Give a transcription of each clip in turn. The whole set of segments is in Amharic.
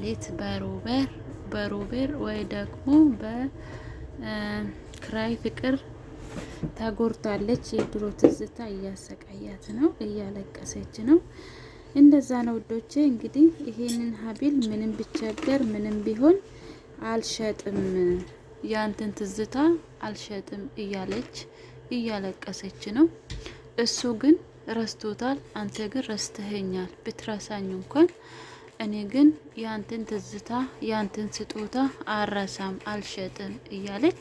ሌት በሮቤር ወይ ደግሞ በክራይ ፍቅር ተጎድታለች። የድሮ ትዝታ እያሰቃያት ነው፣ እያለቀሰች ነው። እንደዛ ነው ውዶቼ። እንግዲህ ይሄንን ሀቢል ምንም ቢቸገር ምንም ቢሆን አልሸጥም፣ ያንተን ትዝታ አልሸጥም እያለች እያለቀሰች ነው። እሱ ግን ረስቶታል። አንተ ግን ረስተኸኛል። ብትረሳኝ እንኳን እኔ ግን ያንተን ትዝታ ያንተን ስጦታ አረሳም አልሸጥም እያለች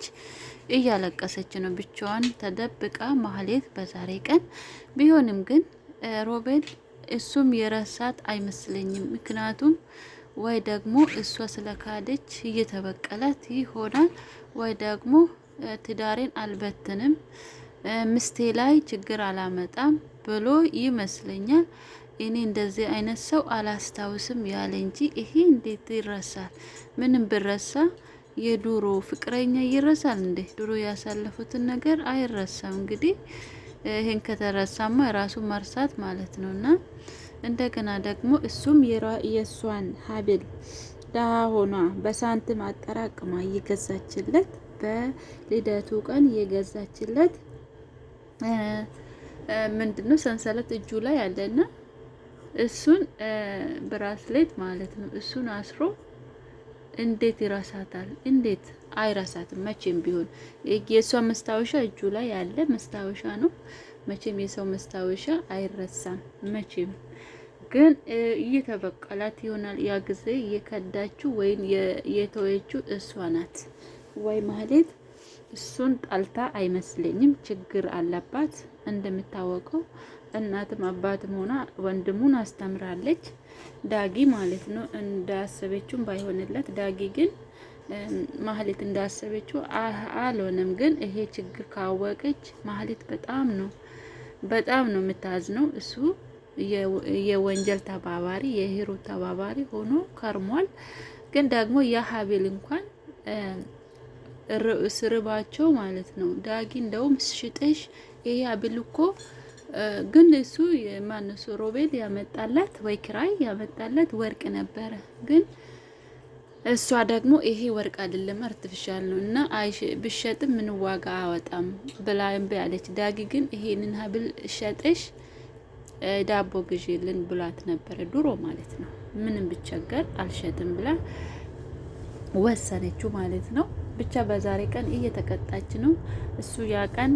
እያለቀሰች ነው ብቻዋን ተደብቃ ማህሌት በዛሬ ቀን ቢሆንም ግን ሮቤል እሱም የረሳት አይመስለኝም። ምክንያቱም ወይ ደግሞ እሷ ስለካደች እየተበቀላት ይሆናል፣ ወይ ደግሞ ትዳሬን አልበትንም ምስቴ ላይ ችግር አላመጣም ብሎ ይመስለኛል። እኔ እንደዚህ አይነት ሰው አላስታውስም ያለ እንጂ ይሄ እንዴት ይረሳል? ምንም ብረሳ የድሮ ፍቅረኛ ይረሳል እንዴ? ድሮ ያሳለፉትን ነገር አይረሳም። እንግዲህ ይሄን ከተረሳማ ራሱ መርሳት ማለት ነው። እና እንደገና ደግሞ እሱም የእሷን ሀብል ደሃ ሆኗ በሳንቲም አጠራቅማ እየገዛችለት በልደቱ ቀን እየገዛችለት ምንድነው ሰንሰለት እጁ ላይ አለና እሱን ብራስሌት ማለት ነው። እሱን አስሮ እንዴት ይረሳታል? እንዴት አይረሳትም? መቼም ቢሆን የእሷ መስታወሻ እጁ ላይ ያለ መስታወሻ ነው። መቼም የሰው መስታወሻ አይረሳም። መቼም ግን እየተበቀላት ይሆናል። ያ ጊዜ የከዳችው ወይም የተወችው እሷ ናት ወይ ማለት እሱን ጣልታ አይመስለኝም። ችግር አለባት እንደምታወቀው እናትም አባትም ሆና ወንድሙን አስተምራለች። ዳጊ ማለት ነው። እንዳሰበችውም ባይሆንለት ዳጊ ግን ማህሌት እንዳሰበችው አልሆነም። ግን ይሄ ችግር ካወቀች ማህሌት በጣም ነው በጣም ነው የምታዝነው። እሱ የወንጀል ተባባሪ የሂሩት ተባባሪ ሆኖ ከርሟል። ግን ደግሞ የሀቤል እንኳን ስርባቸው ማለት ነው። ዳጊ እንደውም ሽጥሽ ይሄ ሀብል እኮ ግን እሱ ማነሱ ሮቤል ያመጣላት ወይ ክራይ ያመጣላት ወርቅ ነበረ። ግን እሷ ደግሞ ይሄ ወርቅ አይደለም artificial ነው እና አይሽ ብሸጥም ምን ዋጋ አወጣም ብላ እምቢ አለች። ዳጊ ግን ይሄንን ሀብል ሸጠሽ ዳቦ ግዢልን ብሏት ነበረ ድሮ ማለት ነው። ምንም ብቸገር አልሸጥም ብላ ወሰነችው ማለት ነው። ብቻ በዛሬ ቀን እየተቀጣች ነው እሱ ያ ቀን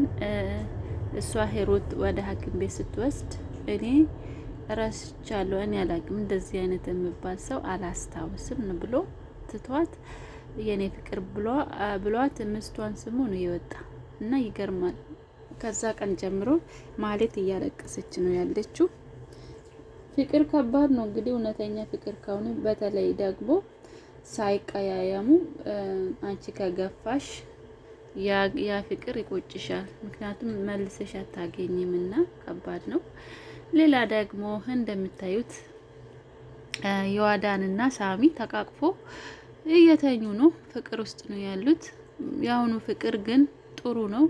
እሷ ሄሮት ወደ ሐኪም ቤት ስትወስድ እኔ ረስቻለሁ፣ እኔ አላቅም፣ እንደዚህ አይነት የሚባል ሰው አላስታውስም ብሎ ትቷት የኔ ፍቅር ብሏት ምስቷን ስሙ ነው የወጣ እና ይገርማል። ከዛ ቀን ጀምሮ ማለት እያለቀሰች ነው ያለችው። ፍቅር ከባድ ነው እንግዲህ እውነተኛ ፍቅር ከሆነ በተለይ ደግሞ ሳይቀያየሙ አንቺ ከገፋሽ ያ ፍቅር ይቆጭሻል። ምክንያቱም መልሰሽ አታገኝም እና ከባድ ነው። ሌላ ደግሞ እንደምታዩት የዋዳንና ሳሚ ተቃቅፎ እየተኙ ነው። ፍቅር ውስጥ ነው ያሉት። የአሁኑ ፍቅር ግን ጥሩ ነው።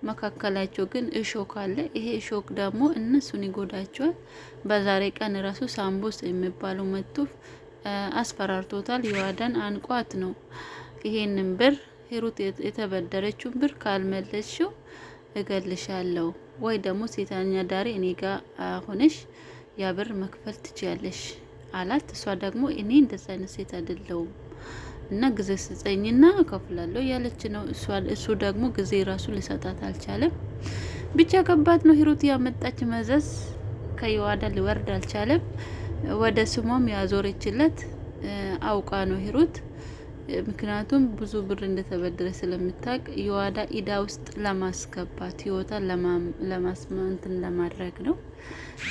መካከላቸው ግን እሾክ አለ። ይሄ እሾክ ደግሞ እነሱን ይጎዳቸዋል። በዛሬ ቀን ራሱ ሳምቦስ የሚባለው መጥቶ አስፈራርቶታል። የዋዳን አንቋት ነው ይሄንን ብር ሂሩት የተበደረችውን ብር ካልመለስሽው እገልሻለሁ ወይ ደግሞ ሴተኛ ዳሪ እኔ ጋ ሆነሽ ያ ብር መክፈል ትችያለሽ አላት። እሷ ደግሞ እኔ እንደዛ አይነት ሴት አይደለሁም እና ጊዜ ስጠኝና እከፍላለሁ ያለች ነው። እሱ ደግሞ ጊዜ ራሱ ሊሰጣት አልቻለም። ብቻ ከባድ ነው። ሂሩት ያመጣች መዘዝ ከየዋዳ ሊወርድ አልቻለም። ወደ ስሟም ያዞረችለት አውቃ ነው ሂሩት ምክንያቱም ብዙ ብር እንደተበደረ ስለምታውቅ የዋዳ ኢዳ ውስጥ ለማስገባት ህይወቷን ለማስመንትን ለማድረግ ነው።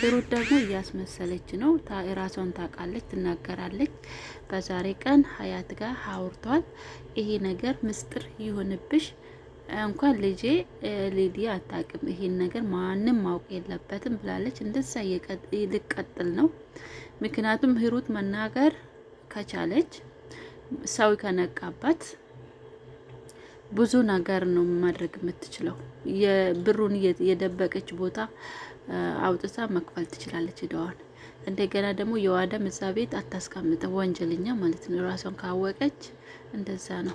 ሩት ደግሞ እያስመሰለች ነው። ራሷን ታውቃለች፣ ትናገራለች። በዛሬ ቀን ሀያት ጋር አውርቷል። ይሄ ነገር ምስጢር ይሁንብሽ እንኳን ልጄ ሊዲያ አታውቅም፣ ይሄን ነገር ማንም ማወቅ የለበትም ብላለች። እንደዛ ልቀጥል ነው። ምክንያቱም ሂሩት መናገር ከቻለች ሰው ከነቃባት ብዙ ነገር ነው ማድረግ የምትችለው። የብሩን የደበቀች ቦታ አውጥታ መክፈል ትችላለች እዳዋን። እንደገና ደግሞ የዋዳም እዛ ቤት አታስቀምጥም፣ ወንጀለኛ ማለት ነው። ራሷን ካወቀች እንደዛ ነው።